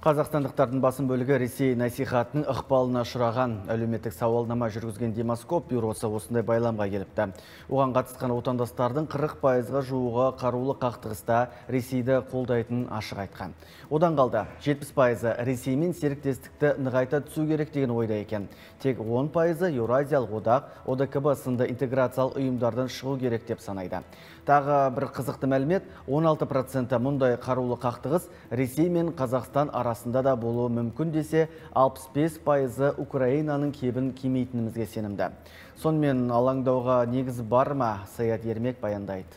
Қазақстандықтардың басым бөлігі Ресей насихатының ықпалына ұшыраған. Әлеуметтік сауалнама жүргізген Демоскоп бюросы осындай байламға келіпті. Оған қатысқан отандастардың 40%-ға жуығы қарулы қақтығыста Ресейді қолдайтынын ашық айтқан. Одан қалды 70%-ы Ресеймен серіктестікті нығайта түсу керек деген ойда екен. Тек 10%-ы Еуразиялық одақ, ОДКБ сынды интеграциялық ұйымдардан шығу керек деп санайды. Тағы бір қызықты мәлімет, 16%-і мұндай қарулы қақтығыс Ресей мен Қазақстан арасында да болуы мүмкін десе, 65%-ы Украинаның кебін кимейтінімізге сенімді. Сонымен, алаңдауға негіз бар ма? Саят Ермек баяндайды.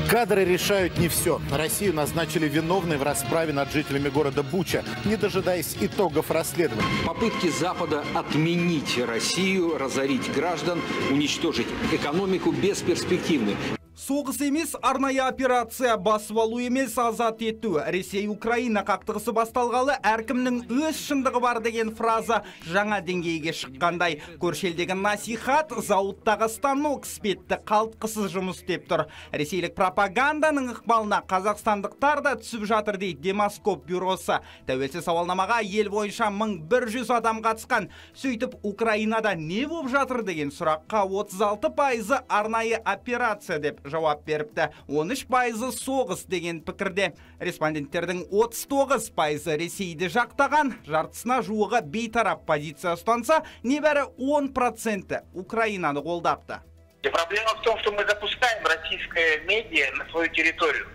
Кадры решают не все. Россию назначили виновной в расправе над жителями города Буча, не дожидаясь итогов расследования. Попытки Запада отменить Россию, разорить граждан, уничтожить экономику бесперспективны. Соғыс емес, арнайы операция, басып алу емес, азат ету. Ресей Украина қақтығысы басталғалы әркімнің өз шындығы бар деген фраза жаңа деңгейге шыққандай. Көрші елдегі насихат зауыттағы станок іспетті қалтқысыз жұмыс істеп тұр. Ресейлік пропаганданың ықпалына қазақстандықтар да түсіп жатыр дейді Демоскоп бюросы. Тәуелсіз сауалнамаға ел бойынша 1100 адам қатысқан. Сөйтіп, Украинада не болып жатыр деген сұраққа 36%-ы арнайы операция деп жауап беріпті. 13%-ы соғыс деген пікірде. Респонденттердің 39%-ы Ресейді жақтаған, жартысына жуығы бейтарап позиция ұстанса, небәрі 10%-і Украинаны қолдапты. Проблема в том, что мы запускаем российское медиа на свою территорию.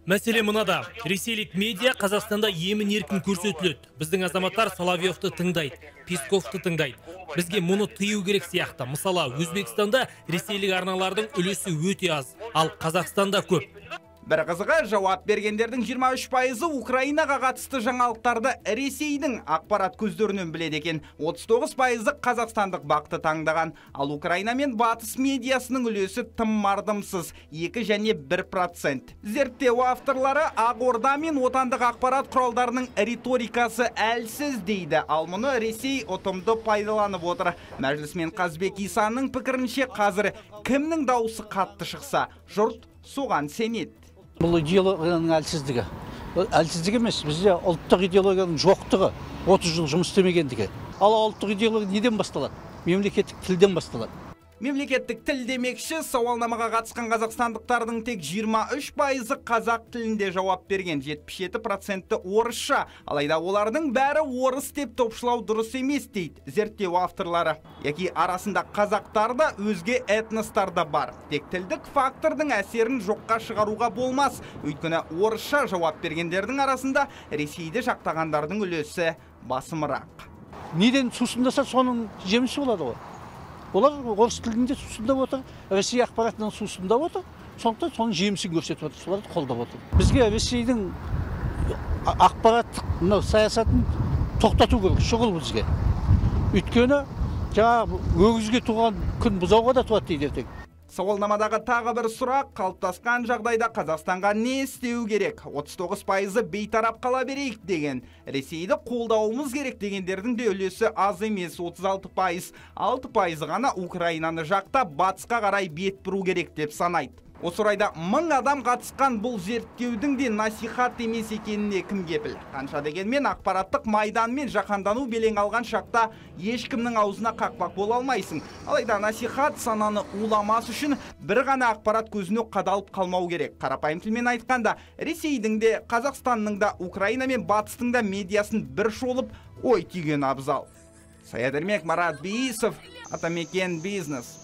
Мәселе мынада: ресейлік медиа Қазақстанда емін еркін көрсетіледі. Біздің азаматтар Соловьевті тыңдайды, Песковты тыңдайды. Бізге мұны тыю керек сияқты. Мысалы, Өзбекстанда ресейлік арналардың үлесі өте аз, ал Қазақстанда көп. Бір қызығы, жауап бергендердің 23%-ы Украинаға қатысты жаңалықтарды Ресейдің ақпарат көздерінен біледі екен. 39%-ы қазақстандық БАҚ-ты таңдаған. Ал Украина мен Батыс медиасының үлесі тым мардымсыз, 2 және 1%. Зерттеу авторлары Ақорда мен отандық ақпарат құралдарының риторикасы әлсіз дейді. Ал мұны Ресей ұтымды пайдаланып отыр. Мәжілісмен Қазбек Исаның пікірінше, қазір кімнің дауысы қатты шықса, жұрт соған сенеді. Бұл идеологияның әлсіздігі. Әлсіздік емес, бізде ұлттық идеологияның жоқтығы, 30 жыл жұмыс істемегендігі. Ал ұлттық идеология неден басталады? Мемлекеттік тілден басталады. Мемлекеттік тіл демекші, сауалнамаға қатысқан қазақстандықтардың тек 23%-ы қазақ тілінде жауап берген, 77%-і орысша. Алайда олардың бәрі орыс деп топшылау дұрыс емес дейді зерттеу авторлары. Яки арасында қазақтар да, өзге этностар да бар. Тек тілдік фактордың әсерін жоққа шығаруға болмас. Өйткені орысша жауап бергендердің арасында Ресейді жақтағандардың үлесі басымырақ. Неден сусындаса, соның жемісі болады ғой. Олар орыс тілінде сусындап отыр, Ресей ақпаратынан сусындап отыр, сондықтан соның жемісін көрсетіп отыр, соларды қолдап отыр. Бізге Ресейдің ақпараттық мынау саясатын тоқтату керек, шұғыл бізге. Өйткені жаңағы өгізге туған күн бұзауға да туады дейді ертең. Сауалнамадағы тағы бір сұрақ: қалыптасқан жағдайда Қазақстанға не істеу керек? 39%-ы бейтарап қала берейік деген. Ресейді қолдауымыз керек дегендердің де үлесі аз емес, 36%. 6%-ы ғана Украинаны жақтап, батысқа қарай бет бұру керек деп санайды. Осы орайда 1000 адам қатысқан бұл зерттеудің де насихат емес екеніне кім кепіл? Қанша дегенмен, ақпараттық майдан мен жаһандану белең алған шақта ешкімнің аузына қақпақ бола алмайсың. Алайда насихат сананы уламас үшін бір ғана ақпарат көзіне қадалып қалмау керек. Қарапайым тілмен айтқанда, Ресейдің де, Қазақстанның да, Украина мен Батыстың да медиасын бір шолып, ой түйген абзал. Саят Ермек, Марат Биисов, Атамекен Бизнес.